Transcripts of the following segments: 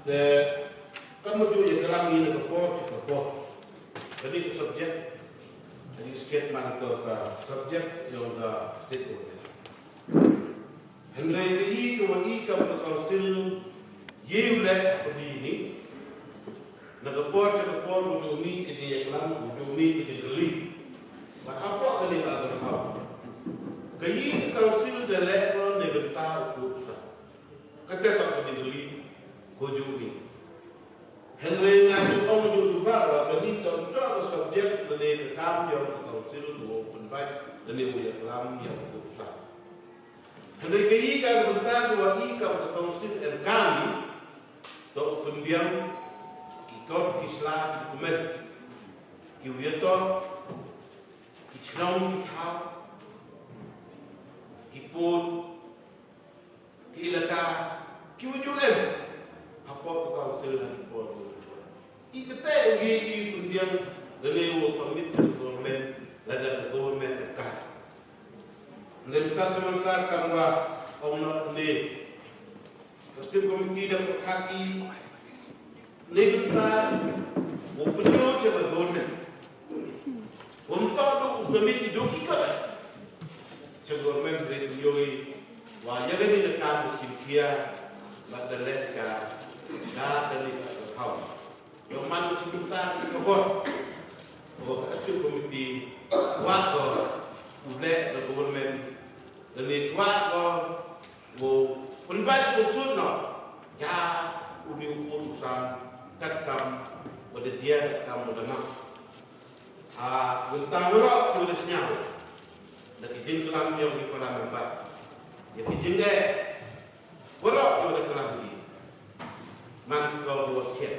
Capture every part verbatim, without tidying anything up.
Te, kam ju ïa klam ïa ka por, ka por. Kane ka subject, kane ka skit man ka, ka subject ïa ka state government. Hynrei ka i ka wa i kam ka council, ïa u leh ka bini. Na ka por, ka por, u ju mih ka jingïaklam, u ju mih ka jingkylli. Bad hapoh kane ka, ka, ka i ka council da leh ko ne bynta u kut sa. Kata ka jingkylli ko ju ni. Hynrei nga ju ong ju ju ba wa kane ka, ka subject lane ka kam ïa ka council ko pynbeit lane u ïaklam ïa u kut sa. Hynrei ka i ka bynta ko wa i kam ka council em kam ni. To pynbiang ki kot ki sla ki dokumen. Ki wia to ki chnong ki thaw. Ki pun. Ki elaka, ki wa ju em. Hapoh ka council ha ki por ki wa ju em. I kata i i pynbiang lane u submit to government, lada ka government ka ka. Lem stat saman sa kam wa ong na ne. Ka state committee da ka ki Ne bynta u pynïoh cha ka government. Wym toh du u submit i duk i kot. Cha government re pynïoh i wa ïa kane ka kam ka shim khia bad da leh ka da kane ka account. Ïoh man ka shim bynta ka bor. Ka executive committee wa ko u leh ka government lane wa ko Wow pynbeit pynsut noh ïa une u pud u sam katkam ba da jia katkam ba da map. Ha, mynta baroh ki wa da sñiaw da ki jingklam yong ki para member, ïa ki jingeh baroh ki wa da klam ki. Man ka wa skhem,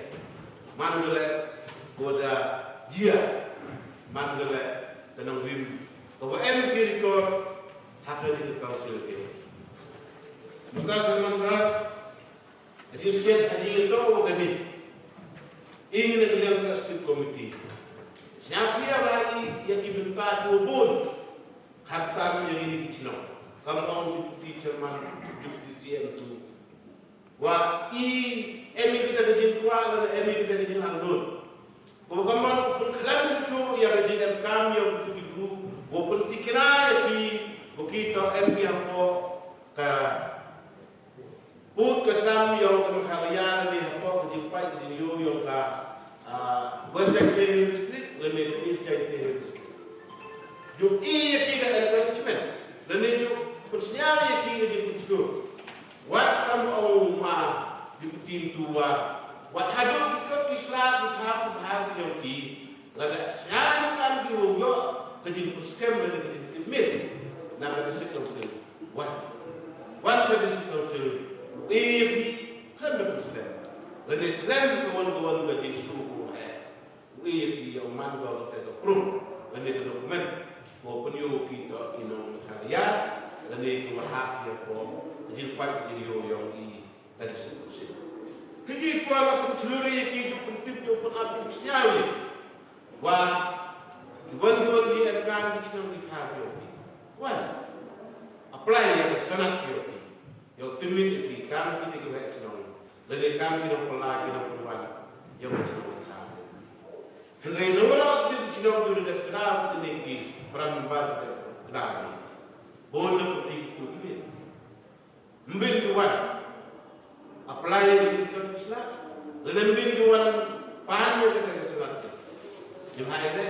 man ka leh ka wa da jia, man ka leh ka nongrim ka wa em ki record ha kane ka council ka. Mynta sha mynta ka jingskhem ha jingïatoh wa kane, i na ka liang ka executive committee sñiaw phi ïa ba i ïa ki bynta ki wa bun. Khamtam ïa kine ki chnong, kam ong deputy chairman, deputy C M tu. Wa i em i kita ka jingkwah lane em i kita ka jingangnud. Ko ka mon pynkhlan chuchu ïa ka jingem kam ïa u tu ki group, ko pyntikna ïa ki, ko ki to em i hapoh ka pud ka sam ïa ka Meghalaya lane hapoh ka jingpait ka jingïoh ïa ka, ah, West Jaintia Hills District lane ka East Jaintia Hills District. Ju i ïa ki ka encouragement lane ju pynsñiaw ïa ki ka jingpynchut. Wat kam ong ma di pyntin tu wa wat haduh ki kot ki sla ki thaw ki bha ki ïong ki. Lada sñiaw kam ki wa ïoh ka jingpynskhem lane ka jingtipmit na ka district council. Wat, wat ka district council. Ïa ki khlem da pynskhem lane khlem ka wan ka wan ka jingsngew ko he. U ïa ki ïa u man ko kata ka proof lane ka document ko pynïoh ki to ki nong Meghalaya lane ki wa hap ïa ko ka jingpait ka jingïoh ïong i ka district council. Ki ji kwah la pynchlur ïa ki ju pyntip ju pynap ju sñiaw ïa ki wa ki wan ki wan ki em kam ki chnong ki kha ki ïong ki wan apply ïa ka sanad ki ïong ki ïong tymmen ïa ki kam ki te ki wa chnong. Lane kam ki nongpynlait ki nongpynwan ïa ka chnong ka thaw. Hynrei na waroh ki chnong ki dep kdaw ki ne ki para member ki dep kdaw ni. Bun na pynti ki tu ki ne. Mbin ki wan apply ïa ki kam ki sla. Lane mbin ki wan pan ïa ka kam ki sla ki. Ni hai ne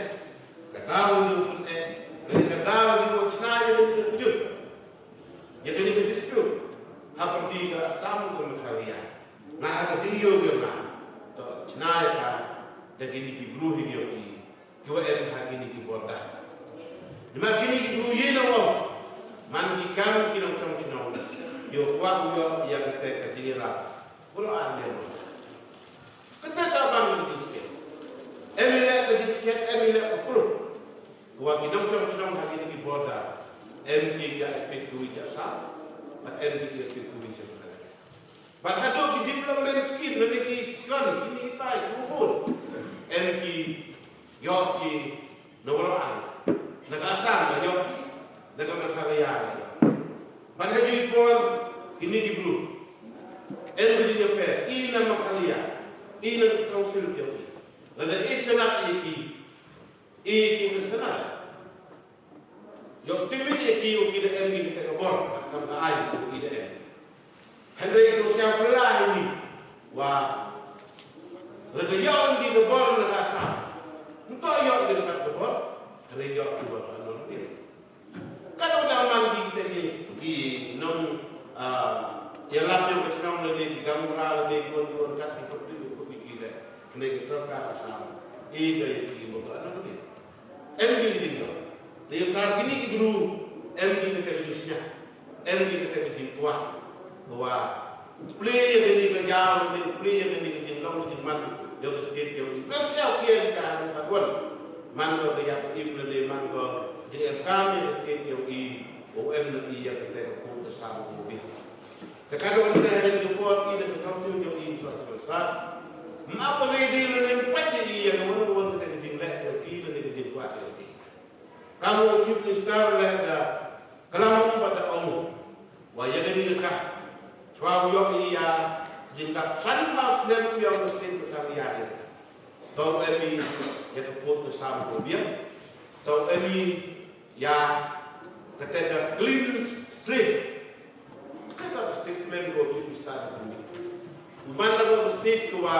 ka daw ni pun eh. Lane ka daw ni pun chna ïa ka kjut. Ïa kane ka dispute ha pyrdi ka Assam ka Meghalaya. Nga ha ka jingïoh ïa nga to chna ïa ka da kine ki bru hi ïa ki ki wa em ha kine ki border. Nima kine ki bru ïa na wa man ki kam ki nongchong chnong ïa wa ïa ïa ka te ka jingïarap. Bro an ïa ma ka te ta ban ka jingskhem. Em ïa ka jingskhem em ïa ka proof. Wa ki nongchong chnong ha kine ki border em ki ka epit kuwi cha sa ba em ki ka epit kuwi cha sa. Bad haduh ki development scheme lane ki kran kine ki tai ki bun em ki ïoh ki na waroh ar na ka Assam ka ïoh ki na ka Meghalaya ka ïoh. Bad ha ji por kine ki bru Em ka jingïapher, i na Meghalaya, i na ka council jong i. Lada i sngap ïa ki, i ki ka sngap. Ïoh tip ïa ki, ïoh ki da em ki kata ka bor, kat kam ka aiñ, ïoh ki da em. Hynrei ko sngap pela ïa ni, wa, lada ïoh ki ka bor na ka Assam. Nto ïoh ki da kat ka bor, hynrei ïoh ki bor, ano ni. Katno da man ki kita ki, ki nong, ah, ïalap jong ka shnong lane ki gaonbura lane ki wan ki wan kat ki pyrtuh ki pyrtuh ki leh. Lane ki sorkar Assam. Ïa ka ïa ki mo ka nong ni. Em ki jingdoh. Te ïa sar kine ki bru, em ki kata ka jingsngiat. Em ki kata ka jingkwah. Ka wa U plie ïa kane ka jaw, ne u plie ïa kane ka jinglong jingman jong ka state jong i. Ngam sngewthuh ïa ka ha ka wan. Man ko ka ïap ka im lane man ko jingem kam ïa ka state jong i. U em na i ïa kata ka pud ka sam jong i. Te ka don te ha kane ka por i na ka council jong i, sa sa sa. Ngam ap ïa i lane ngam pat ïa i ïa ka wan ka wan kata ka jingleh jong i lane ka jingkwah jong i. Kam u Chief Minister leh da klam bad da ong wa ïa kane ka, shuwa u ïoh ïa ka jingdap sanphew snem ïa ka state Meghalaya ïa. To em ïa ka pud ka sam ka biang. To em ïa kata ka clean slate. Kata ka statement ko Chief Minister ka ni. U man la ka state ka wa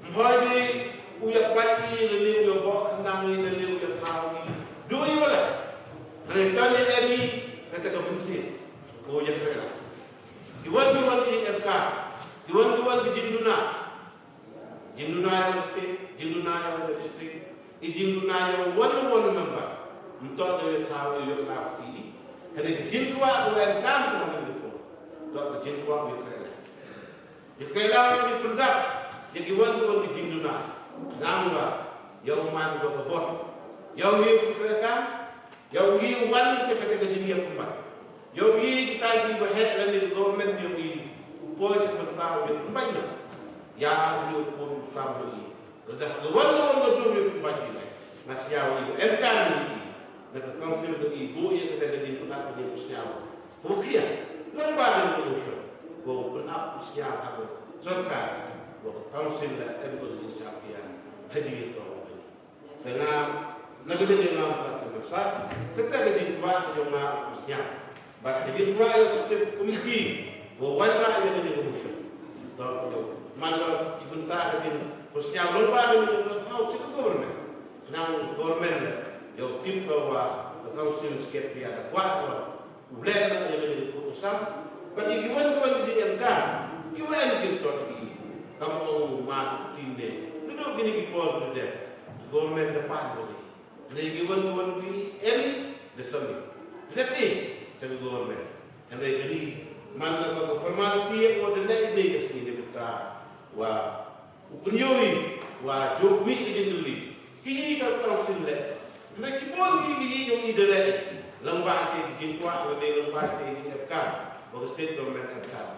Mhoi ni u ïa pait i lane u ïa bok khyndang i lane u ïa thaw i. Dei i wala. Hynrei tang ïa em i kata ka bynta. Ko ïa kren. Ki wan ki wan ki em ka. Ki wan ki wan ki jingduna. Jingduna ïa u state, jingduna ïa u district. I jingduna ïa u wan u wan member. Mynta da ïa thaw i ïa kynmaw ti. Hynrei ki jingkwah u em kam ka hynrei ko. Da ki jingkwah u ïa kren. Ïa kren lang ïa pyndap ïa ki wan ki wan ki jingduna. Nang ba ïa u man ba ka bot. Ïa u ïa u kren ka. Ïa u ïa u wan ïa kata ka jingïa pynbat. Ïa u ïa kita ki ba heh lane ka government ïa u ïa u poi ïa ka bynta ïa pynbat ïa. Ïa u ïa u pun u sam ïa u ïa. Lada ka wan ka wan ka dur ïa pynbat ïa. Nga sngew ïa u em kan ïa u ïa. Na ka council ïa u ïa bu ïa kata ka jingpynbat ïa u sngew. Ko khia, nang ba nang ko shu. Ko pynap sngap ha ko sorkar. Ko council la em ko jingshapia. Haji to. Te nga, na ka jingim nga sa sa. Kata ka jingkwah ka jong nga sngap. Bad ka jingkwah ïa ka step committee. Ko wan ra ïa ka jingim shu. To ko. Man ko jingkwah ka jingim sngap. Long ba ka jingim sngap shu ka government. Nang government ïa u tip ka wa ka council skep ïa ka kwah ka wa. U leh na ïa ka jingim pun u sam. Bad ïa ki wan ki wan ki jingim ka. Ki wan ki to ki. Kam ong ma tu tin ne. Ni do kini ki por tu de. Government da pan ko ni. Ni ki wan ki wan ki em de sami. Leh ni sa government. Ni kini man la ka formality ko de ne ni ka sini de ta. Wa U pynïoh i wa jop mih ka jingkylli. Ki i ka council leh. Hynrei shibun ki i jong i da leh. Lyngba te ki jingkwah lane lyngba te ki jingïapkam. Ba ka state government ïapkam.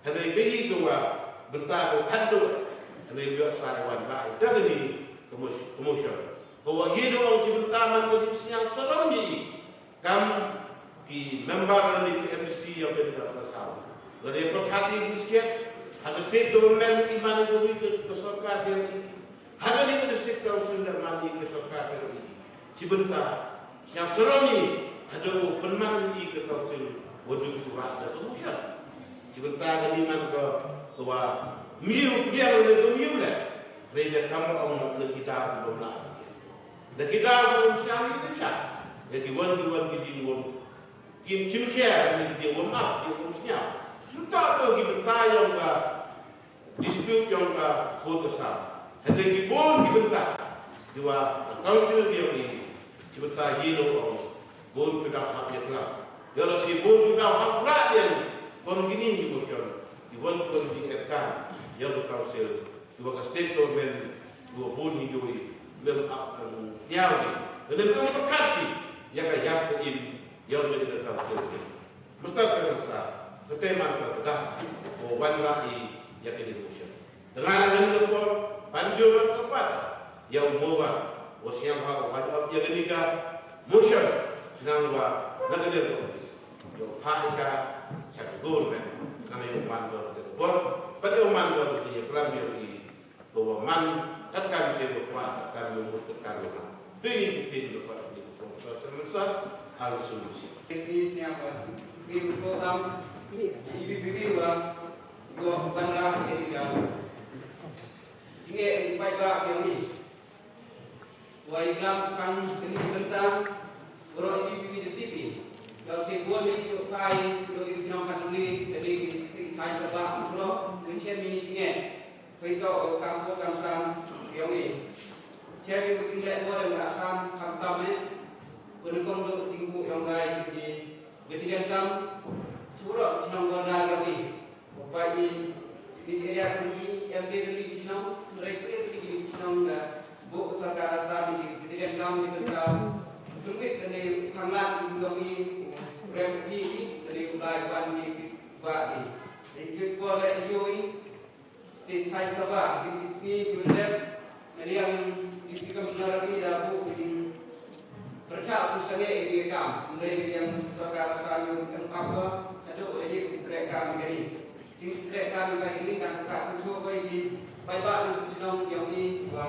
Hynrei ka i ka wa bynta ka khadduh. Hynrei ïoh sa i wan ba i da kani ka motion. Ka wa i da ong shi bynta man ka jingsngew sarom i. Kam ki member lane ki M D C ïa ka dei ka House. Lane pyrkhat ïa ki state, ha ka state government i man i ka ri ka sorkar ïa ki. Ha ka dei ka district council da man i ka sorkar ïa ki. Shi bynta, sñiaw sarong i, haduh u pynman i ka council, wa dei u rat da ka motion. Shi bynta ka dei man ka, ka wa miu pdiang lane ka miu leh. Hynrei da kam ong na ki daw ki bym lah. Da ki daw ki bym sñiaw ïa ki sha. Ïa ki wan ki wan ki jingwam. Kim chim khia ïa ki jingwam ap, ki wam sñiaw. Mynta to ki bynta yong ka dispute yong ka court ka sam. Hynrei ki bun ki bynta. Ki wa ka council ki yong i. Ki bynta yi no ong. Bun ki daw hap ïa klam. Ïa la shi bun ki daw hap rak ïa. Kon kini ki motion. Ki wan kon ki erkan. Ïa ka council. Ki wa ka state government, ki wa bun hi joi, lem ap ka sñiaw ni. Lem ap ka kat ki, ïa ka ïap ka im, ïa ka ïa ka kam sel ki. Mesti ka nasa, ka tema ka dah, ko wan la i, ïa ka di motion. Tengah la ngan ka por, panjur la ka pat, ïa u mo wa, wa sñiaw ha, wa ïa ka di ka motion, nang wa, na ka di ka office. Ïa u pha ïa ka, sa ka government, nang ïa u man ka, ka Bor, pat ïa u man bor ki ïa klam ïa u i. Ko ba man, kat kam ke ba kwah, kat kam ïa u mut, kat kam ïa u man. Phi ni ki tin ba kwah ki ba kwah, sa sa sa, al sum si. Isi snya ba, si ko tam, i bi bi bi ba, ko ban ra ke ni ka. Nge, i pai ba ke ni. Wa i klam skang kini ki bynta, bro i pi pi di tipi. Law si bun di juk pai, do i sñiaw kanduli, kini ki thai sabah, bro, kun chen mini jnge. Pai to o kam ko kam san, yong i. Chen mi kun lek mo lek la kam, kam tam eh. Kun kong do jingbu yong dai, kini, kini kam, surok, sñiaw ko dai yong i. Ba i, sni area kani, em de kani ki shnong, rai kani kani ki shnong da, bu ka sorkar Assam ni, ki te kam ni ka ka, tungit kani, panglat ni ka mi, rem ki ni, kani u lai ban ni, ba ni. Dei ki ko le yo i, state thai sabah, ki sni, ki lep, Kani yang Deputy Commissioner ni da bu ki pyrshah pyrshah ne ki kam, ngi yang sorkar Assam ni kan papa, kadu da ye ki kreh kam kani. Jing kreh kam kani kan ka sum so bai ki bai ba ni sum yong i wa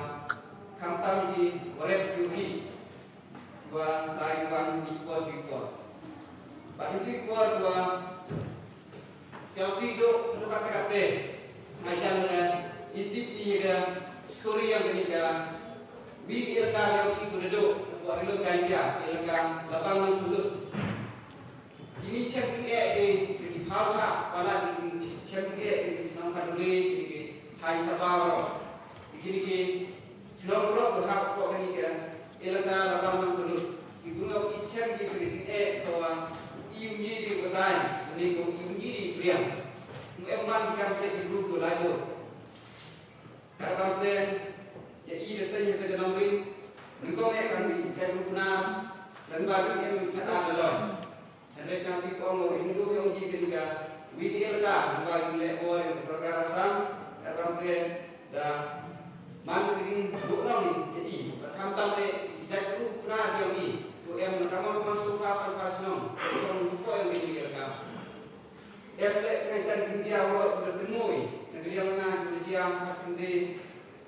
kam tam ki wa rep ki ki wa lai wan ni ko si ko. Ba ni si ko wa Siang si do hanu kate kate. Ngai jan ne, iti i ga story yang kini ga. Wi elaka yang i ku do, wa rilo ganja, elaka labang nang tulut. Kini chem kini e e, kini pau sa, wala kini chem kini e e, kini senang kadule, kini ki hai sabaro. Kini ki senang bro, berhak kok kini ga. Elaka labang nang tulut. Ki guru ki chen ki kri ti e ko i umi di ko tai, ni ko i umi di priang. Mu em man kan te ki guru ko lai do. Ka kan te ya i de sen ya te de nong rin. Ni ko me kan di te guru na. Dan ba ki em cha a de loi. Hynrei sñiawsih ong u Hindu yong i kynka, wi ki elaka, nang ba ki leh bor ïa ka sorkar Assam, ka kam te da man ka jingduk nong ïa i, bad khamtam leh ki jait ruh kna ïa i, to em na ka mon mon sofa sofa chnong, chnong ruh ko ïa ki elaka. Em leh kyntan jingdia wor da tynmoi, na ka liang nga jingdia kat kyndit,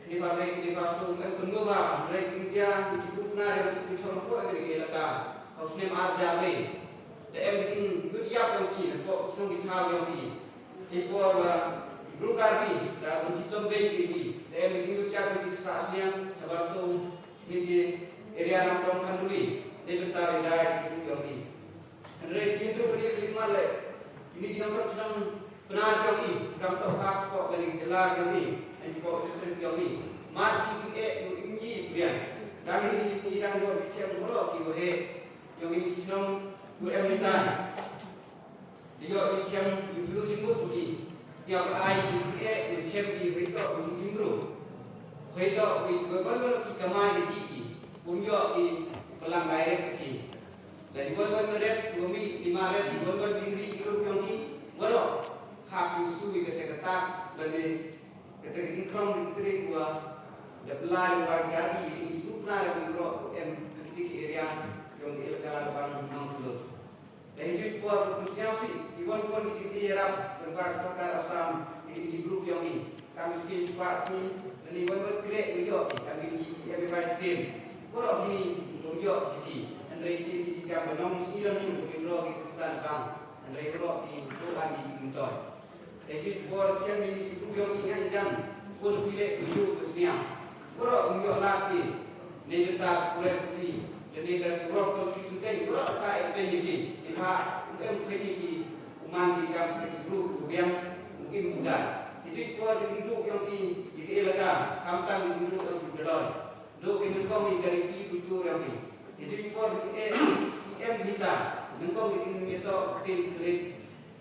Kini ba lei, kini ba sum, em pynmih ba, lei kynja, ki bup na, em ki song ko, em ki elaka. Kau snem ar jar lei. Da em ki yut yap yong ki, ko song ki thaw yong ki. Ki por ba, bru Karbi, da bun chitom bei ki ki. Da em ki yut yap ki sa snem, sabar tu, ni ki area Nongkrong Khanduli. Dei bynta ri dai ki yong ki. Hynrei kito kini ki male, kini ki nongkrong shnong pynah jong i, kam tok ka spok kani ki jylla jong i, ngan spok district jong i. Mat ki jingeh ïa i mngi pyrshah. Dang i sngi dang ïoh i chem holo ki wahe, jong i shnong u em ni tai. Ïoh i chem i blu jingmut ki. Siap ai ki jingeh i chem i rito i jingimru. Hoi to i bebal ki kamai di ki. Pun ïoh i pelang direct ki. Lada wan wan red, wan mi, lima red, wan wan jingri, group yong i, waroh. Hap ïa u sui kata ka tax, lada kata ka jingkhrong di tri wa, da pelai wa gari, i group na da group, em, kata ki area, yong i elaka da bang nong tu. Da i juh por, ku siang si, i wan wan di jingri yarap, da bang sorkar Assam, i, i group yong i. Kam skim spah sngi, lane wan wan kreh ïoh, kam ïoh, ïoh bai skim. Waroh kini, kum ïoh siki. Hynrei kini, kam ba nong sngi lane, kum ïoh ki pisa bang. Hynrei waroh kini, kum ban di jingtoi. Te jit por siang ni, kum ïoh ingat jan. Pun pile, kum ïoh ke sniang. Waroh kum ïoh lati, ne beta kuret kuti. Lane ka surok tu ki suteng, waroh sa ek teng ni ki. Iha, kum em kini ki, Kuman ki kam ki bru ku biang, mungkin mudah. Itu kuat di jingduk yang di, di elaka, khamtam di jingduk yang di dalam. Duk di nyengkong di dari di kusur yang di. Itu kuat di eh, di em kita, nyengkong di jingmito, tin telit.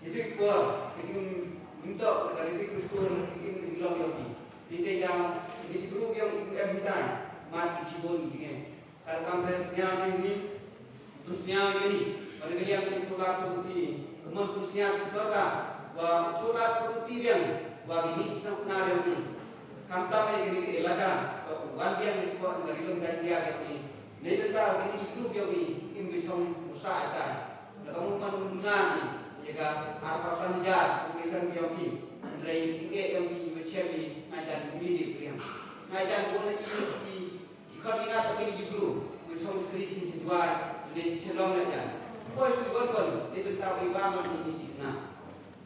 Itu kuat di jingmito, dari di kusur, di jingmito yang di. Di yang, di bru yang di em kita, mat di jibun di jingeh. Ka rukom te sñiaw ïa ini, pynshai ïa ini. Bad ka liang ki Solar Authority, ka mon pynshai ki sorkar, wa Solar Authority biang, wa kini ki shnong Pnar ïa ini. Khamtam ïa kini ki elaka, wa wan biang ki spot, ka rilum ka india ïa ini. Nei bynta kini ki group ïa ini, im ki song usa ïa ka. Ka tong man usa ni, ïa ka, arphew san hajar, ki san ïa ini. Hynrei jingeh jong ki ba chem i, nga jan kumne de u riang. Nga jan bun na i ki, ki khot ki ngat ba ki, ki bru ba chong sha kri sha jwai, ne sha Shillong, nga jan. Poi sha Gon Gon, ne bynta i ba man i ki khynnah.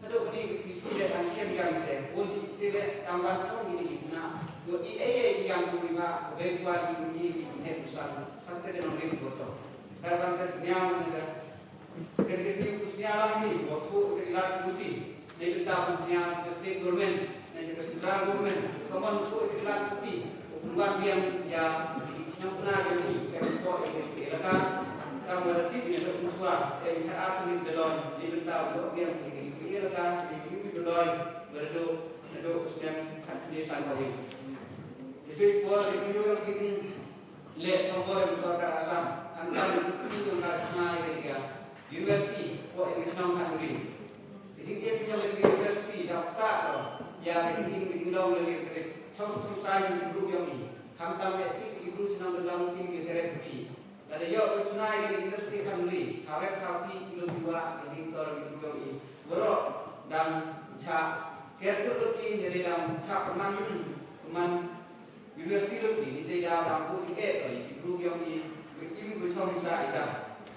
Haduh kane ka phi sngewbha ban shem ïa ka te, bun ji sngewbha tang ban chong ïa kine ki khynnah. Ïoh i ei ei ïa ka ri ba, ka bei kwah ïa kine ki khynnah. Sa ka te nongrim ko to. Ka ban ka sñiaw ne ka, ka ka sñiaw, ka sñiaw lang ni, wa phu ka ri lad ka ti. Nei bynta ka sñiaw ka state government, nei ka central government, ka mon phu ka ri lad ka ti. Pynban biang ïa ki shnong pynah ki, ki pynkoh ïa ki elaka. Ka mara tip ïa ka pynsuah, ïa ka ar snem ka don, ïa bynta u ïoh biang ïa ki elaka, ïa ki elaka, ïa ki elaka, ïa ki elaka, ïa ki elaka. Ïa ki por ïa ki ïoh ki leh khubor ïa ka sorkar Assam, khamtam ïa ki shnong ka University, por ïa ki shnong ka University. Ki jingeh ki jong ki University da ktah ïa ki jingeh ki jong ki, ki shnong shnong ka University, group ïa ki. Khamtam ïa ki, ki group shnong ka jong ki, ki kret ki. Lada ïoh ka chna ïa ka University Khanduli, kharep kharti ki lum ki wah, ka jingtol ki lum ki wah. Baroh dang chah, kyrkhu lut ki, lada dang chah pynman, pynman University lut ki, ni te da dang buh jingeh ïa ki bru ïong i, ba im ba chong sha ita.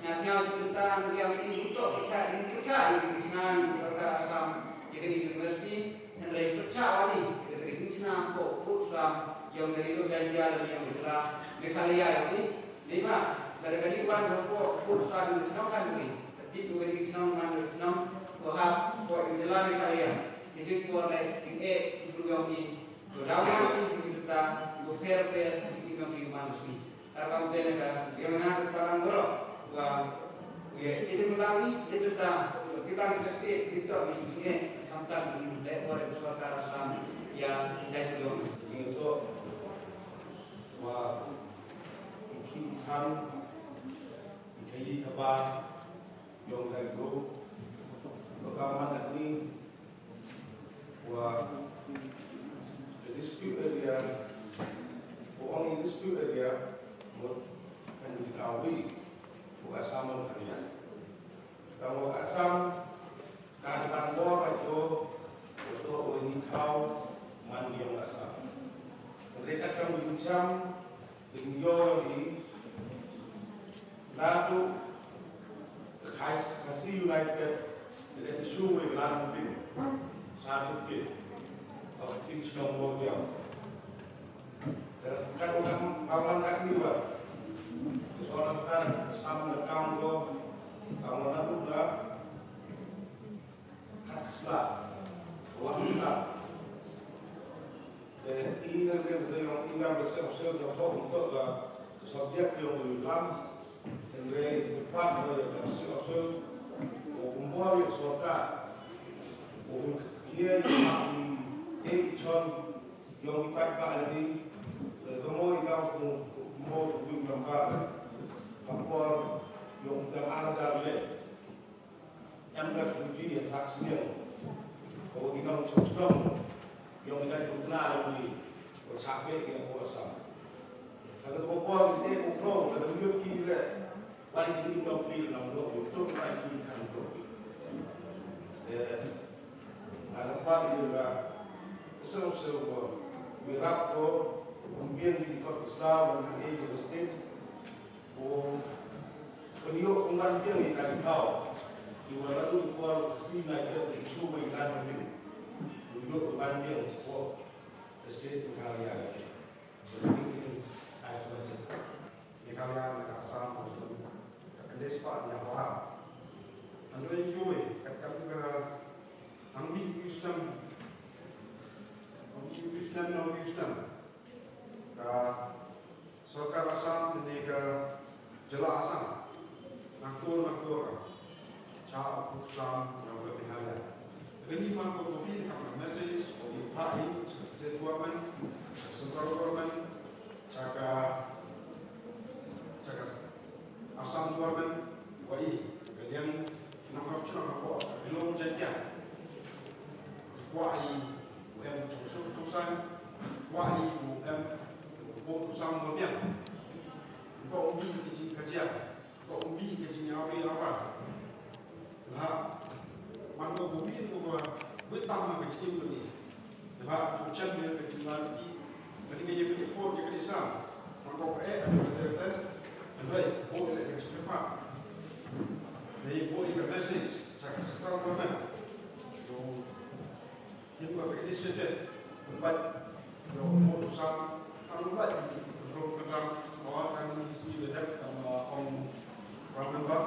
Nga sñiaw shi bynta ïong i, uto pyrchah, i pyrchah ïa ki chna ïa ka sorkar Assam ïa ka University, hynrei pyrchah ïa i, ïa ka jingchna ko, ko Assam, ïong ka ri Lo Jaiñtia, ïong ka jylla Meghalaya ïong i, Neibhah, lada ka liwan hapoh pud sha ka shnong Khanduli, ka tip ka wei ka shnong man ka shnong, ko hap, ko ka jylla Meghalaya, ka jingpor leh jingeh ki bru ïong i, ko daw ma ki ki bynta, ko pher pher ki jingeh ïong i man ka sngi. Kar kam te ne ka, ïong na ka palang goro, wa, ye, ki jingpylang i, ki bynta, ko ki bang ka state, ki to ki jingeh, khamtam ki leh bor ka sorkar Assam, ïa, ki jait ïong i. Ïa to, wa, ki kham, Ki kaei kaba ïong ka bru, ba ka man katni, wa ka dispute area, ko ong dispute area, mut kan dikawri, ko Assam kan ïa. Tang wa Assam, Ka dang bor ba to, to u ni thaw man ïong Assam. Hynrei kat kam ïing cham, ïing ïong i, na tu, ka Khasi United, ka dei shu wei lan pin, sa tu pin, ka pin shnong mo ïong. Kat u kam, kam wan kat ni wan. Soal kat sam na kam ko, kam wan tu na, Kat ka sla, wa ka sla. Te i ngan re re yong i ngan re sep sep da hok untuk ka subject yong i lam. Ngan re pat re ka sep sep. O kumbor yong sorkar. O kumkia yong i e i chon yong i pat ka ani. Re kamo i kau kumbor yong nambar. Kumbor yong i ngan ara dar le. Em ka tu ji ya sak sniang. Ko di kang chok chok. Yong dai tu na ni. Ko chak be ya ko Assam. Ka ko ko ni te ko ko ka tu ki le. Wan ji ni no ki na lo tu wan ji kan tu. Eh. Ana pa ni la. So so ko. Mi rap ko. Mbien di ko Islam ni e state. Ko pynïoh pynban biang ïa ka dkhar. Ïa wa la dei por ka sien na ka dei shu wei ka dei. Pynïoh pynban biang sha ka state Meghalaya. Ïa ka Meghalaya na ka Assam ko shu ka kynde spah ïa Bihar. Hynrei ïoh kat ka nang bi u snem. Nang bi u snem, nang bi u snem. Ka sorkar Assam ne ka jylla Assam nang tur nang tur ka cha u Assam nang ka Meghalaya. Kani man ko kopi ka message ko i pa i cha ka state government, cha ka central government, cha ka cha ka Assam government, wa i ka liang Nang hap shnong hap bor, ka bilong jait jait. Kwah i u em chong suk chong sang, kwah i u em u bor u sang u biang. To u bi ka jing ka jia, to u bi ka jing awri awra. Lah, man ko bu bi ko ba, wit tam ma ka jing ko ni. Chan ïa ka jingwan ki, ba dei ka ïa ka report ïa ka dei sam. Tang ko ka eh, ka dei ka dei, hynrei ko ïa ka jingkyrpad. Dei ko ïa ka message sha ka central government. Ïa, ïa ka initiative, ban peit ïa u pud u sam, tang ban peit ïa u program, ba tang ki sngi ba dep, tang, uh, ong Prime Member.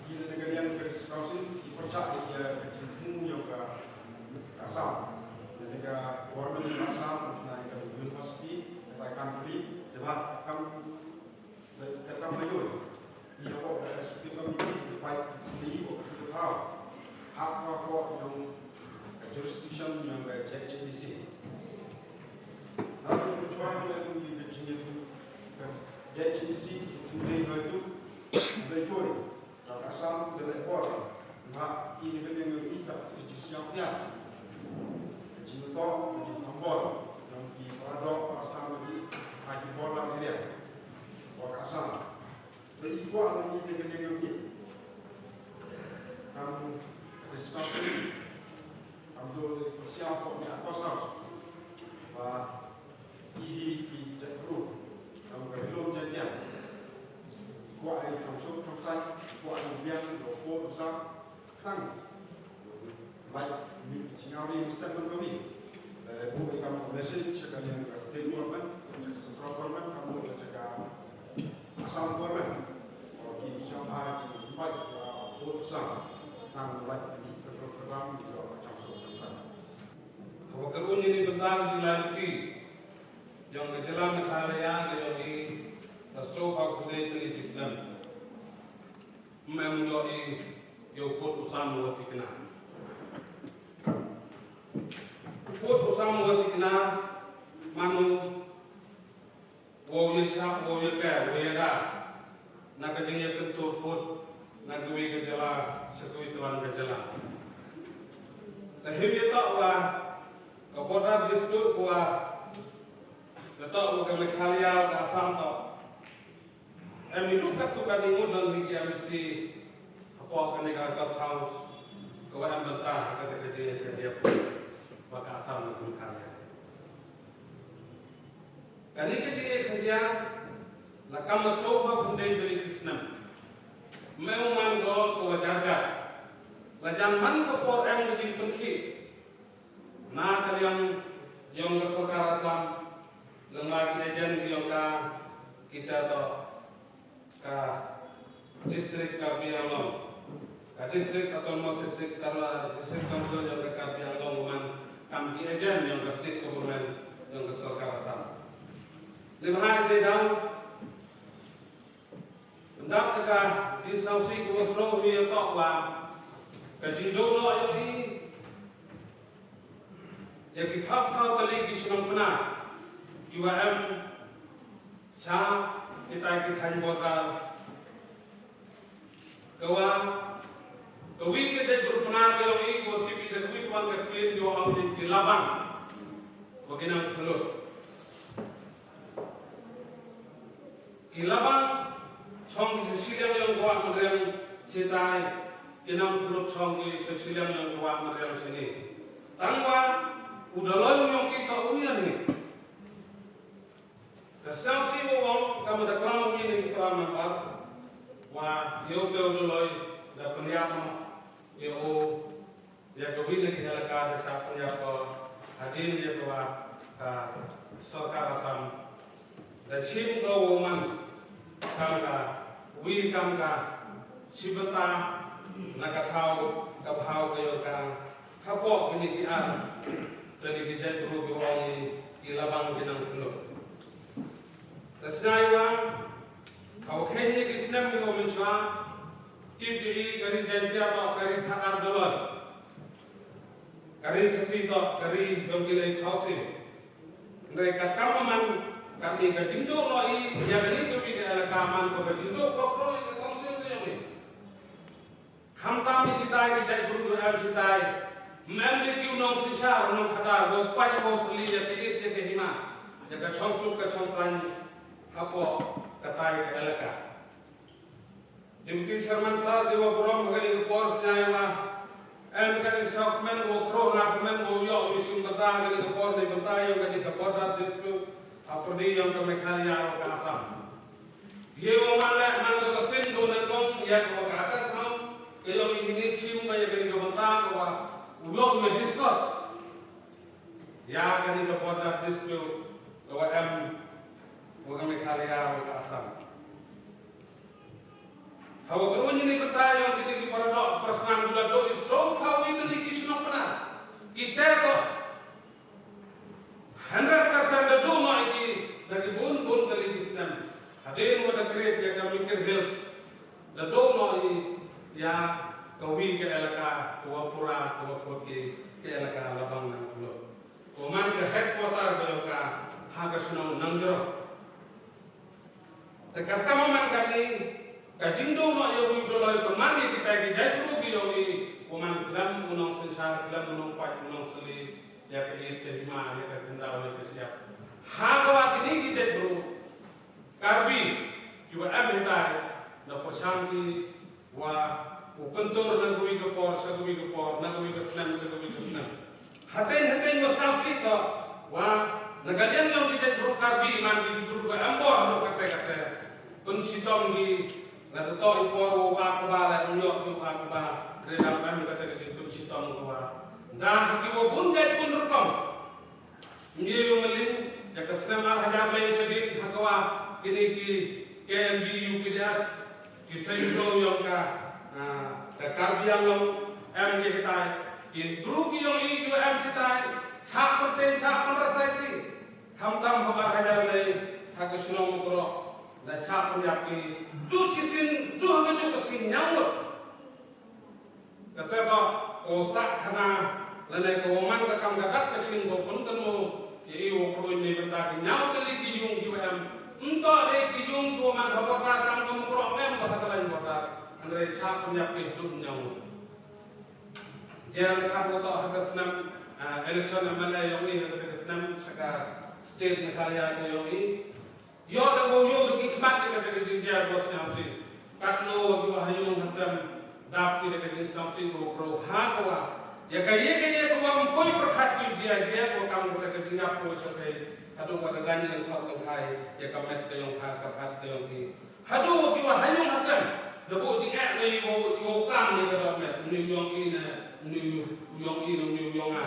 Ki na ka liang ka District Council ki pyrshah ïa ka jingthmu ïa ka Assam. Na ka Government of Assam, na ka University, ka Kanpuri, dei ba kam, ka kam ba ïoh. Ïa ko ka Executive Committee, ki pait sendiri ko ka thaw. Hap ko ko ïa ka jurisdiction ïa ka J H A D C. Na ka chwa chwa ïa ka jingïathuh ka J H A D C, jingïathuh, jingïathuh. Ka Assam ka la ïa bor. Nga i na ka liang ïa ka, ka jingsngewsih. Ka jingtoh, ka jingthombor. Jong ki para doh, para Assam ki, ha ki border area. Bad ka Assam. Ba i kwah na i na ka liang ïa ka. Kam discussion. Kam jol sha ko ni August House. Ba Ki, ki, ki jaitbru, tang ka Ri-lum Jaiñtia. Kwah ai chongsuk chongsaiñ, kwah ai biang, ïa u pud u sam, tang. Lait, mih, jingngeit, mih statement ka mih. Eh, buh ïa ka message, sha ka liang ka state government, sha ka central government, kam buh sha ka Assam government. Ko ki sngewbha, ki invite, ïa u pud u sam, tang lait, mih, ka program, ïa ka chongsuk chongsaiñ. Haba kyrun ïa kane ka bynta ka jinglai luti jong ka jylla Meghalaya ka jong i, la sngewbha khublei tylli ki snem. Ym em u ïoh i ïa u pud u sam uba thikna. U pud u sam uba thikna, mano Wow ïa shah, wow ïa pher, wow ïa da. Na ka jingïakyntur pud, na kawei ka jylla, sha kawei twan ka jylla. Te hynrei ïa toh wa, ka border dispute wa, ïa toh wa ka Meghalaya, ka Assam toh. Em i duk katto katne ngut don hi ki M D C, hapoh kane ka August House, ka wa em bynta, ha kata ka jingïakajia pud, wa ka Assam na ka Meghalaya. Kane ka jingïakajia la kam sngewbha pynbeit tylli ki snem. Ym em u man ko ka wa jar jar. La jan man ka por em ka jingpynkhih. Na ka liang yong ka sorkar Assam, lyngba ki agent yong ka, kita toh ka District Karbi Anglong, ka District Autonomous District, ka District Council jong ka Karbi Anglong, man kam ki agent jong ka state government, jong ka sorkar Assam. Lehse te dang, ynda ka jingsngewsih ka wa khroo hi ïa toh wa ka jingduh noh ïa i, ïa ki phaw phaw tylli ki shnong Pnar, ki wa em sha kitai ki thaiñ border. Ka wa, kawei ka jaitbru Pnar ka ong i, ka wa tip i da kawei twan ka ktien, ka wa ong i ki Labang, wa ki nang khlut. Ki Labang, chong ki sha shiliang yong ka wah Mariang Shitai, ki nang khlut chong ki sha shiliang yong ka wah Mariang shini. Tang wa, u Daloi yong ki toh uwi na ni. Te sngewsih u ong, ka mut da klam uwi na ki para member, wa ïa u te u Daloi, da pynïap noh ïa u, ïa kawei na ki elaka da shah pynïap ko hadien ïa ka wa ka sorkar Assam da shim ko u man kam ka, wi kam ka, shi bynta na ka thaw ka bhaw ka ïong ka. Hapoh kine ki ar tylli ki jaitbru ki ong i ki Labang ki nang khlut. Te sngewsih wa, haba kheiñ ïa ki snem ki wa mynshuwa, tip i ka ri Jaiñtia toh ka ri thad ar Daloi. Ka ri Khasi toh ka ri jong ki lei Khasi. Hynrei ka kam man, ka ni ka jingduh noh i ïa kane kawei ka elaka man ko ka jingduh ko khroo ïa ka council ka jong i. Khamtam ïa kitai ki jaitbru ruh em shitai. Ym em ïa ki u nongsynshar u nongkhadar, wow pait wow sylli ïa ka ïit ïa ka hima, ïa ka shongsuk ka shongsaiñ hapoh katai ka elaka. Deputy Chairman Sir, dei wa burom ha kane ka por, sngewsih wa Em ka dei sha kmen ko kro na smen ko ïoh u shim bynta kane ka por ne bynta ïong kane ka border dispute hapyrdi ïong ka Meghalaya bad ka Assam. Ïa u man leh man ka sien ko nyngkong ïa ka ka ka sam ka ïong i hini shim ka ïa kane ka bynta ka wa u ïoh u discuss ïa kane ka border dispute ka wa em wa ka Meghalaya wa ka Assam. Hawa kru ni ni bynta ïong kine ki para doh para snam ki la doh i sawphew wi tylli ki shnong Pnar. Ki te to hundred percent da doh noh ïa ki da ki bun bun tylli ki snem. Hadien wa da create ïa ka Mikir Hills da doh noh ïa ka wi ka elaka ka wa pura ka wa khot ki ka elaka Labang Nangkulut. Ko man ka headquarter ka ïong ka ha ka shnong Nangjrong. Te ka kama man kane ka jingdoh noh ïa u doloi pynman ïa kita ki jaitbru ki ïong i u man khlem u nongsynshar khlem u nongpait u nongsylli ïa ka ïit ka hima ïa ka khyndaw ïa ka shyiap. Ha kaba kine ki jaitbru Karbi ki wa em hitai da pyrshang ki wa u kyntur na kawi ka por sha kawi ka por na kawi ka snem sha kawi ka snem. Hateng hateng wa sngewsih ka wa na ka liang ïong ki jaitbru Karbi man ki bru ka em bor haduh kate kate. Pynshitom ki la to i por wa wa ka ba la ïong ïong wa ka ba re dang em kate ka jingpynshitom ka wa da ha ki wa bun jait bun rukom. Ngi ïoh mlien ïa ka snem ar hajar lai shadien ha ka wa kine ki K N V U P D S ki seng bru ïong ka ka Karbi Anglong em ki hitai ki bru ki ïong i ki em hitai cha pynten cha pynrasai ki khamtam ha ar hajar lai ha ka shnong Mukroh da cha pynïap ki du chisin du ha ka juk ka sin ñiaw. Kata ka o sah khana lane ka wa man ka kam ka dak ka shin ko pun kan mo ïa i wa pruin ne bynta ka ñiaw tylli ki yung ki wa em. Nto de ki yung ki wa man ha border kam ka Mukroh em ba ha ka lain border. Hynrei cha pynïap ki haduh ñiaw. Jer ka ko to ha ka snem election M L A yong i ha ka snem sha ka state Meghalaya ka yong i. Ïoh da ko ïoh da ki khmat ki da ka jingjia ko sngewsih. Katno wa ki wa ha ïung ha sem dap ki da ka jingsngewsih ko kro ha ko wa. Ïa ka ïa ka ïa ka wa mpoi pyrkhat ki jia jia ko kam ko da ka jingjia ko sha kai. Haduh wa da gan leng khot leng hai ïa ka met ka ïong ha ka phat ka ïong ki. Haduh wa ki wa ha ïung ha sem da ko jingeh ka ïa ko kam ïa ka dok met ni ïong i na ni ïong i na ni ïong a.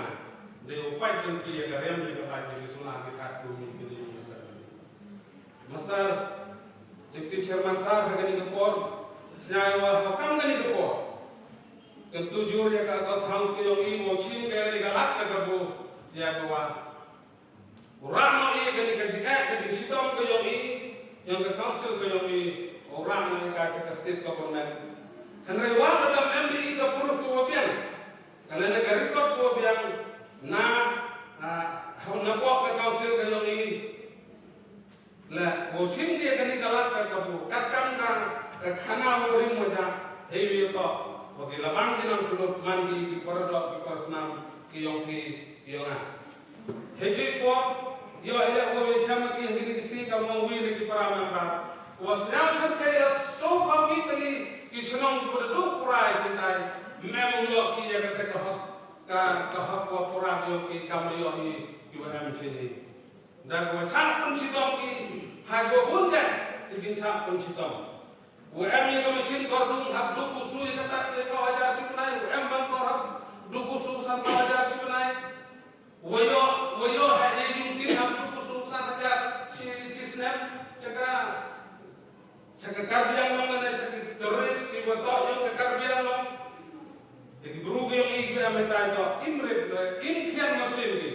Da ïa ko pait kan ki ïa ka rem ïa ka pait ki sula ki khat ko ni ki da ïung ha sem. Master, Deputy Chairman Sir, ha kane ka por, sñiaw wa ha kam kane ka por. Kan tu jur ïa ka August House ka yong i, mo chim ka ïa ka lak ka kabu, ïa ka wa. Ura no i kane ka jingeh, ka jingshitom ka yong i, yong ka council ka yong i, ura no i ka cha ka state government. Hynrei wa ka dam M D E ka pur ka wa biang. Ka lane ka record ka wa biang, na, ah, ha na pok ka council ka yong i, Le, wow chim ki kani ka lad ka kabu, katkam ka, ka khana wow rim wow jah, hei wi to, wa ki labang ki nang puluk man ki, ki paradok, ki parasnam, ki yong ki, ki yong a. Hei jui por, yo ile wow ye cham ki, hei ki si ka mong wi ne ki para member. Wa sñiaw cham ka ya so ka wi tali, ki shnong ki pada duk pura ya chintai, mem yo ki ya ka ka hok, ka, ka hok wa pura yo ki kam yo i, ki wa em chini. Da ka wa chah pun chitom ki, ha ka wa bun jait, ki jing chah pun chitom. Wa em ïa ka machine kordung hap du pusu ïa ka tak ïa ka hajar chi bnai, wa em ban kor hap du pusu san ka hajar chi bnai. Wa yo, wa yo ha ïa yung tin hap du pusu san hajar chi, chi snem, cha ka Sa ka Karbi Anglong lane sa ki terrorist ki wa toh yong ka Karbi Anglong. Te ki bru ki yong i ki am hitai toh im rit le im khian masin ki.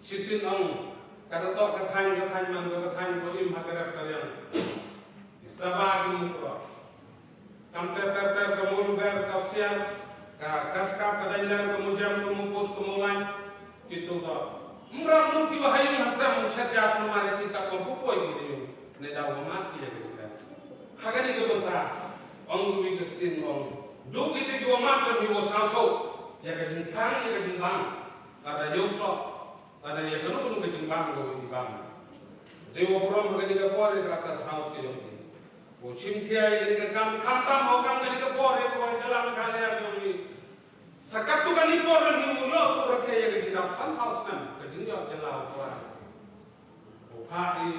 Shisien ong ka da toh ka thaiñ ka thaiñ man ka thaiñ ko im ha ka rep ka riang. Ki Saba ki Mukroh. Kam ter ter ter ka Moluber ka Psiar. Ka, ka Skap, ka Dailer, ka Mujem, ka Muput, ka Mawlaiñ, ki tu to. Mrap mut ki wa ha ïung ha sem u chet jat namar ki ka kong pupoi ki ha ïung. Ne da wa mat ki ya ka jingkat. Ha kani ka bynta, ong ki wi ka ktien ong. Du ki te ki wa mat ka hi wa sangko. Ya ka jingkang, ya ka jingbang. Lada yoso. Lada ïa kano kano ka jingbam ka wa i bam. Dei wa burom ha kani ka por ïa ka August House ka yong i. Wa chim khia ïa kani ka kam khamtam ha kam kani ka por ïa ka wa jylla Meghalaya ka yong i. Sa katto katne por lem hi u ïoh u rakhe ïa ka jingdap sanphew snem ka jingïoh jylla u Prime. U phah i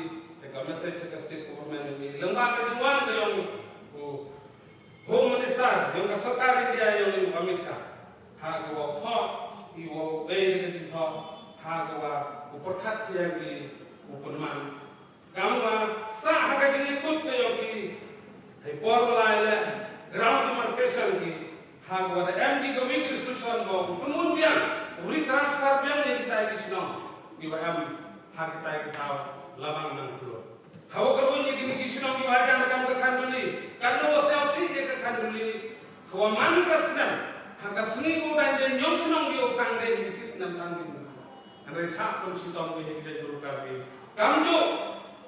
da ka message sha ka state government, i lyngba ka jingwan ka jong u Home Minister jong ka sorkar India jong i u Amit Shah, ha kaba u thoh i wa u ei da ka jingthoh, ha kaba u pyrkhat ïa ki, u pynman. Kam wa sah ha ka jingïakut ka jong ki, ha i por ba la ïaleh ground demarcation ki, ha kaba da em ki ka weak resolution ba u pynmyntoi biang, u retransfer biang ïa kitai ki shnong kiwa em ha kitai ki thaw Labang Nangphyllut. Hawa kyrwoh ïa kine ki shnong kiwa hajan kam ka Khanduli, katno wa sngewsih ïa ka Khanduli, hawa man ka snem, ha ka sngi u dang dei ñiong shnong ki u tang dei ki snem tang ki. Hynrei sah pun shitom ki ha ki jait bru Karbi. Kamjooh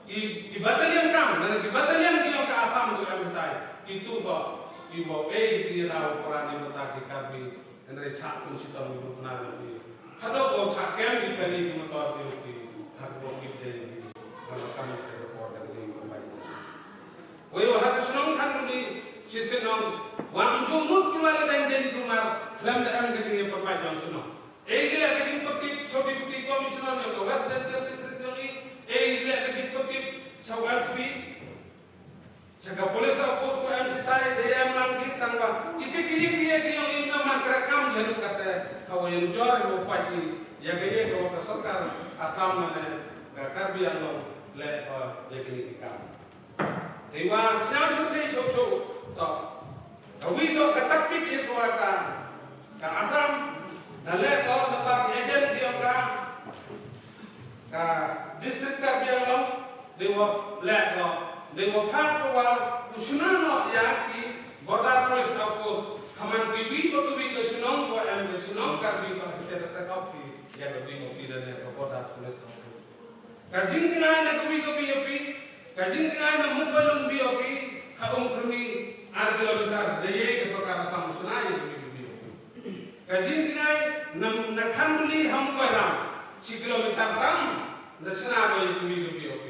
ki, ki battalion kam, lane ki battalion ki jong ka Assam ki em hitai, kitu toh kiwa ei ki jingïada u Prime Minister ki Karbi. Hynrei sah pun shitom ki bru Khnar ki. Haduh ko sah kem ki kali ki motor ki ki, ha ko ki dei ki, ha ka kam ka por ka jingpynbeit. Wei wa ha ka shnong Khanduli, shisien ong, wan ju mut ki wa la dang dei ki mar, khlem da em ka jingïapynbeit jong shnong. Ei ki leh ka jingpyntip, sha u Deputy Commissioner jong ka West Jaintia District jong i, ei ki leh ka jingpyntip sha u S P, sha ka police outpost ko em chitai, da em lang ki tang ba ite ki ïa ki ïa ki jong i na man kra kam ïa lut kate, hawa ïa jor ïa u pait i ïa ka ïa ka wa ka sorkar Assam mane ka Karbi Anglong leh, eh, ïa ki ïa ki kam. Te wa sñiaw sñiaw te chok chok to. Ka wi to ka taktik ïa ka wa ka, ka Assam, da leh ko da pa ki agent ki ong ka, ka district Karbi Anglong, dei wa leh ko, dei wa phah ko wa u shna noh ïa ki border police outpost. Ha man ki wi ko ki wi ka shnong wa em ka shnong Karbi ko ha ki te ka set up ki ïa ka wi ko ki da leh ka border police outpost. Ka jingjngai na ka wi ka B O P, ka jingjngai na Mumbai long B O P, ha Umkrimi ar kilometer, da ïa ka sorkar Assam u shna ïa ka wi ka B O P. Ka jingjngai na, na Khanduli ha Mumbai ram, shi kilometer tam, da shna ko ïa ka wi ka B O P.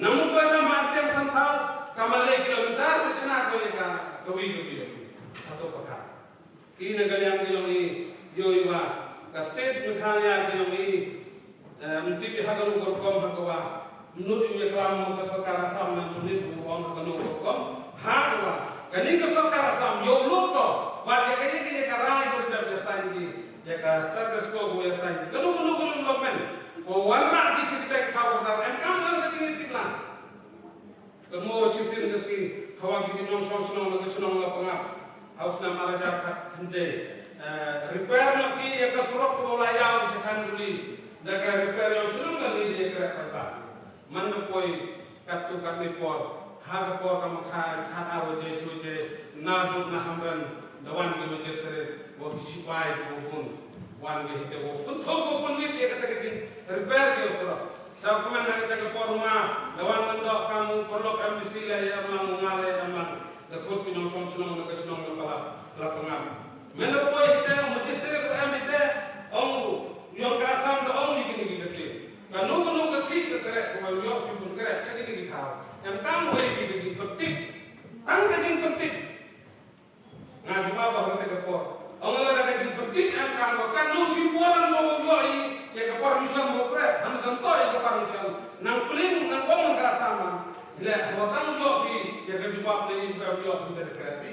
Na Mumbai ram ha Artiang Santhaw, ka ma le kilometer, da shna ko ïa ka, ka wi ka B O P. Hato pakha. Ki na ka liang ka jong i, ïoh i wa ka state Meghalaya ka jong i, eh, ym tip i ha kano ka rukom ha ka wa, mut i u ïaklam mo ka sorkar Assam na mut i u ong ha kano ka rukom, ha ka wa kani ka sorkar Assam ïoh lut ko, wat ïa ka ïa ka ïa ka rai ko da ïa sign ki, ïa ka status quo ko ïa sign ki, kano kano ka development ko wanrah ki shi kitai ka thaw ka tar, em kam kam ka jingïatip lang. Ka mo chisien ka sngi, hawa ki jingnong shnong shnong na ka shnong Lapangap. Ha u snem ar hajar khatkhyndai. Eh, repair noh ki ïa ka surok kaba la ïaw sha Khanduli. Da ka repair ïa u shnong ka ngi ïa ka repair. Man da poi katto katne por. Ha ka por ka ma kha, khat ar baje, shi baje. Na duk na hamren. Da wan ki magistrate. Wa ki shipai ki wa bun. Wan ki hite wa. Pynthok wa pynmit ïa kata ka jing. Repair ïa u surok. Sa kumne ha kata ka por ma, da wan ngan doh kam u paralok M D C leh ïa em lang, u nga leh ïa em lang. Da khot ki nongshong shnong na ka shnong na Pala, Lapangap. Men da poi hite, u magistrate u em hite, ong u, ïong ka Assam da ong ïa kine ki ka thik. Kano kano ka thik ka kren, ka wan ïoh ki bun kren, sha kine ki thaw. Em tang wei ki ka jingpyntip. Tang ka jingpyntip. Nga jubab ha kata ka por. Ong lada ka jingpyntip em tang ba katno shi por ba u ïoh i ïa ka permission ba u kren. Hynrei tang to ïa ka permission. Nang plie nang ong ka Assam. Leh haba tang ïoh phi ïa ka jubab leh ïa ka ïoh phi ba ka kren phi.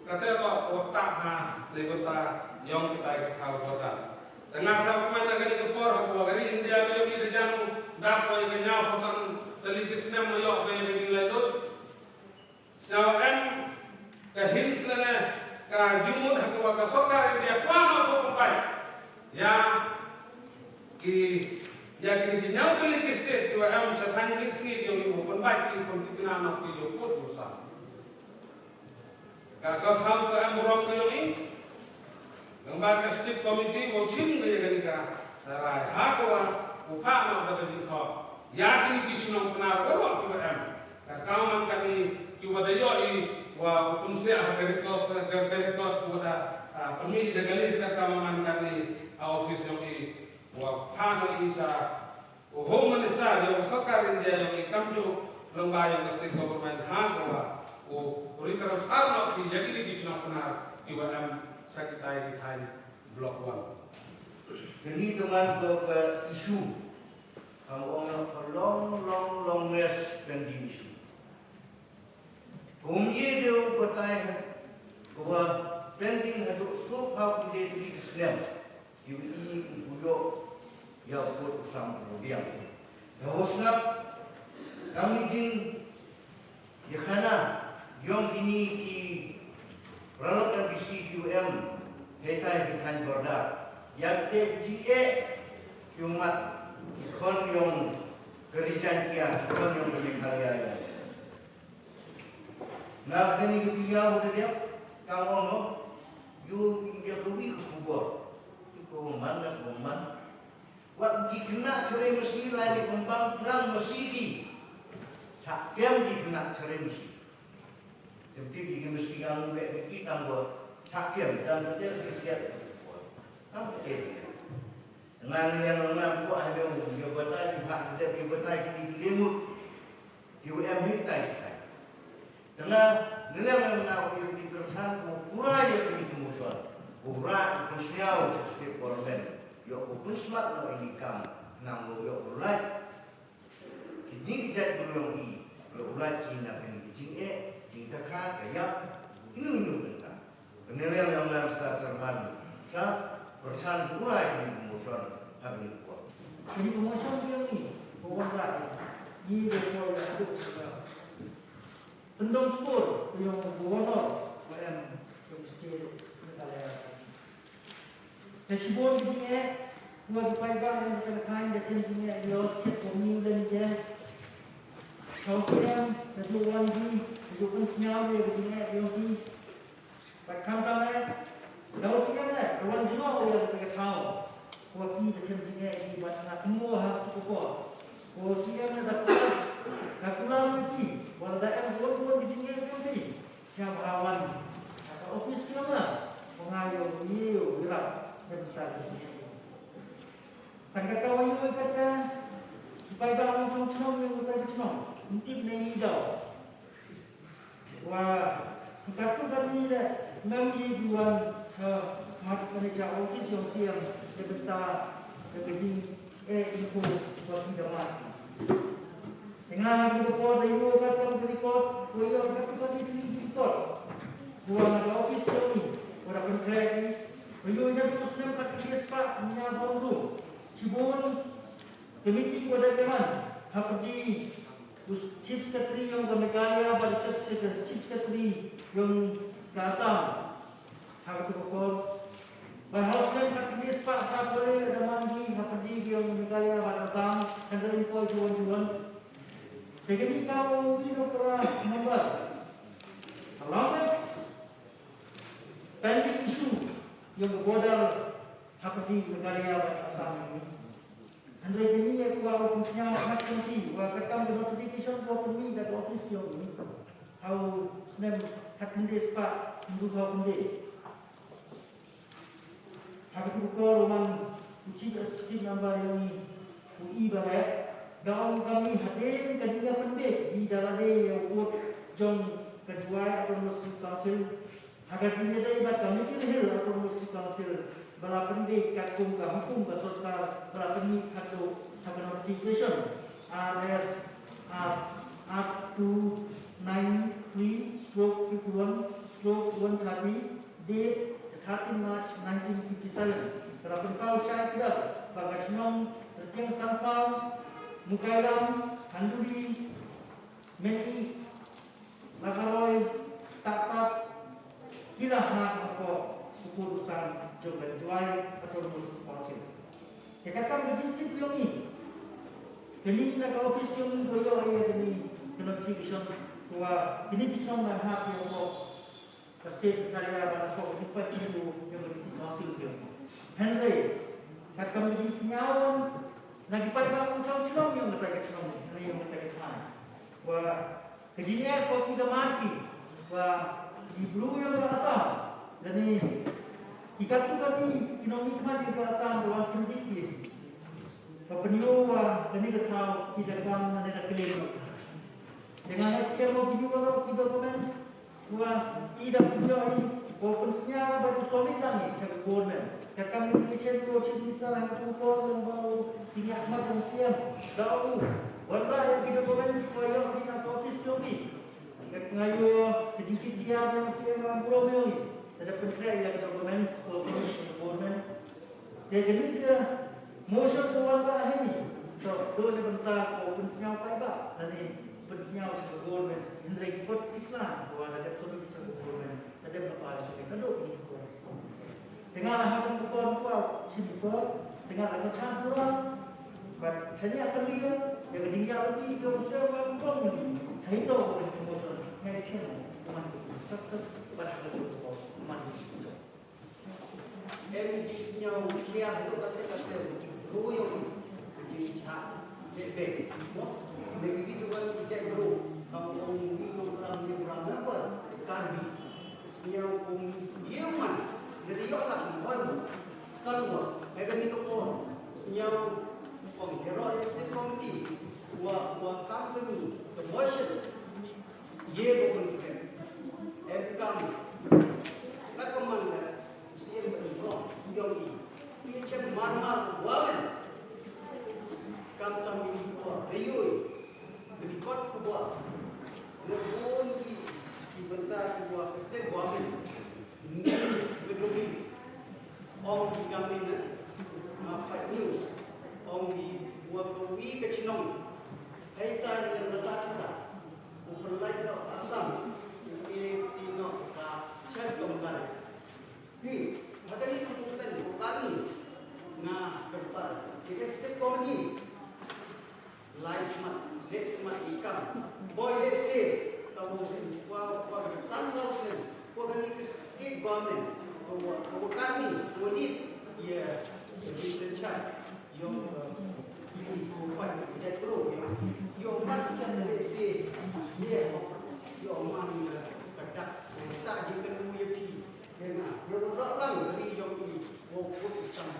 Kata to wa ktah ha leh bynta ïong kita ïa ka thaw border. Te nga sa kumne na kane ka por ha ka wa ka ri India ka ïoh i da jan dap ïa ka ñiaw phew san tylli ki snem ma ïoh ka ïa ka jinglaitluid. Sa em ka hints lane ka jingmut ha kaba ka sorkar India kwah noh ban pynbeit ïa ki, ïa kine ki ñiaw tylli ki state kiba em sha thaiñ mihngi ki ïoh ban pynbeit ki, pynthikna noh ki ïoh put rusa. Ka Coast House ka em burom ka ïoh i Nangba ka State Committee u shim ka ïa kane ka rai ha ka wa u phah noh da ka jingthoh ïa kine ki shnong Pnar baroh kiba em. Ka kaw man kane kiwa da ïoh i wa u pynsiah ha ka record, ka, ka record kiwa da, ah, pynmih da ka list ka kaw man kane ha office jong i wa phah noh i sha U Home Minister ïa ka sorkar India ïa ka kamjooh lyngba ïa ka state government ha kaba u retransfer noh ki ïa kine ki shnong Pnar kiwa em Secretary Thaiñ Block One. Kani teman ko ka issue. Ang ong ka long, long, longest pending issue. Kum ye deu batai ko ba pending haduh suk ha kum de tri snem. Ki wi i u yo ya u put u sam u biang. Da hosnap kami jin Ïa khana ïong kini ki paralok M B C kiwa em hei tai ki thaiñ border. Ïa kite ki jingeh kiwa mat ki khon ïong ka ri Jaiñtia, ki khon ïong ka Meghalaya ïa. Na kani ka tiaw ka dep ka ong no yu ïa ka wi ka khubor. Ki ko man na ko man. Wat ki khynnah chare masi lai li pynbang pynang masi ki. Chah kem ki khynnah chare masi. Tem tip ki masi ang leh ki tang ko. Chah kem tang ko tem ki siat. Tang ko tem. Ngan yang ngan ko ha dong yo batai ha dep yo batai ki ni limut. Ki wa em hi tai tai. Tengah nilai yang na wi ki tersan ko pura ya ki promotion. Pura ko siau state government. Yo ko pun smat na ini kam nang lo yo ko lai. Kini ki jait ko yang i yo ko lai ki na kini ki jing eh jing takha kaya inu inu benda. Kane liang ïa u Lam Star Chairman sa pyrshang pura ïa kane ka motion ha kane ka por. Kane ka motion ïa ngi ka wanrah ïa ngi da ka ïa ka duk sha ka pyndong shkor ïa u Governor ba em ïa u State Meghalaya. Ka shibun ka jingeh wa ki paidbah ïa ka thaiñ da chen jingeh ïa u State ko New Land ïa. Ka u snem da ju wan ji da ju pynsñiaw ïa ka jingeh ïa u State. Bad khamtam eh, da u siem eh, da wan jngoh ïa ka thaw. Ko ki da chem jingeh ki bad nga kynmaw ha tu ko. Ko siem eh da pynlong, da pynlong ki, bad da em bun bun ki jingeh ki. Siap ha wan. Ka office ki nga, ko nga ïoh ïoh ïoh ïoh. Kan ka taw ïoh ïoh ka ta, ki paidbah wan chong chnong ïoh ka ta chnong. Ntip ne i daw. Wa, katu kami le, mem i duan, ha, mat kane cha office yong siang, de benta, de kajing, eh, info, wa ki damat. Nga, ki ko da yu ka kam ki ko, ko yu ka tu ka di tu ki ko. Wa na office yong ni, wa da contract ni, wa yu ina tu snem ka ki spah, nya bom tu. Chibun, committee ko da keman, ha pdi, Chief Secretary yong ka Meghalaya bad Chief Secretary, Chief Secretary yong ka Assam. Ha ka tu ko. Ba House Member ka Miss pa ha kore da mangi ha pdi yong Meghalaya bad Assam. Kan da info juan juan. Te kini ka wi no para member. Along with pending issue yong border ha pdi Meghalaya bad Assam ni. Hynrei kine ki kwah ban pynsngew ha ka committee, wa ka kam ka notification ka pynmih da ka office jong ngi. Ha u snem khatkhyndai spah hynriew phew khyndai. Ha ka tu ka por u man u chief executive member jong ngi u i ba heh. Da ong kami hadien ka jingïapynbeit hi da lade ïa u pud jong ka Jowai Autonomous Council. Ha ka jingïadei bad ka Mikir Hill Autonomous Council ba la pynbeit katkum ka hukum ka sorkar ba la pynmih katto ha ka notification R S R two nine three stroke fifty one stroke one thirty, date the thirteenth March nineteen fifty seven. Ka la pynpaw shai kdar ba ka chnong Rtieng Sanfaw, Mukailam, Handuri, Meni, Lakaroi, Takpak, ki la ha ka ko, ku pud u sang jong ka Jowai Autonomous Council. Te ka kam ka jingtip yong i. Kini na ka office yong i ko ïoh ïa kini ka notification ko wa kini ki chnong na ha ki ko ka state ka ïa ba na ko ki pa ki ko yong ka district council yong. Hynrei ka kam ka jingsngew na ki paidbah u chong chnong yong ka ta ka chnong, yong ka ta ka thaiñ. Wa ka jingeh ko ki da mad ki, wa ki bru yong ka Assam, lane ki katu katu ki nongmihkhmat yong ka Assam, wa ki dik ki. Ka pynïoh wa kane ka thaw ki da kam, kane ka claim. Te nga ngeit skhem mo pynïoh wa ki documents, wa ki da pynïoh i Ko pynsñiaw bad u submit lang ïa ka government. Ka kam ka chem ko Chief Minister ha ka por, lyngba u Tyngeh Ahmad, u Syiem. Da u wanrah ïa ki documents ko ïoh ki na ka office jong ki. Nga ïoh ka jingkit kiar na u Syiem, ba u ong ïa ki. Lada pynkhreh ïa ka documents ko submit ïa ka government. Te kane ka motion ko wanrah hangne, to, to na ka bynta ko pynsñiaw paidbah lane pynsñiaw sha ka government, hynrei ki kot ki sla ko wanrah, dep submit sha ka government, dep na paidbah, submit naduh kine ki kot. Te nga la ha kane ka por, ka por, shim ka por, te nga la ka chan pura, bad shaniah ka liang ïa ka jingïaid lynti ka u Syiem, ba u ong ïa ngi, ha ito ko motion, nga sngewthuh, man ka success, bad ha ka por, man ka success. Em, jingsñiaw khia haduh katte katte u jingbriew ïa u, ka jingshah lehbeiñ, mo? Lehbeiñ ki jong ki jaitbru, kam u ong u Ri Nongkrem, Ri Nongkrem, namar Karbi. Sñiaw kum ïa man, lada ïoh lah ban wan, kan wan, ha kane ka por. Sñiaw kum ïaroh ïa ka State Committee, wa, wa kam kane ka motion. Ye ko mun ke. Em kam. Ka kaman ka. Sien ba ni bro. Yong i. Ye chem mar mar wa men. Kam kam ni ko. Riyoi. Ni kot ko wa. Ni bun ki. Ki bynta ki wa. State government. Ni betul ni. Ong ki kam ni na. Ma fake news. Ong ki wa ko wi ka chnong. Hei ta ni na ta ta. U pynlait noh Assam, u e ti noh ka Church of Mary. Hi, ha kane ka movement, u kani nga kyrpad ïa ka State Committee. Lai smat, leh smat ïa ka. Boi leh se, ka movement, kwa, kwa, san, lai snem, kwa kane ka state government, kwa, kwa kani, kwa ni, ïa, ïa, ïa, Yong, eh, i, ko, pai, jait bro, yong, yong, mas, jan, le, si, ye,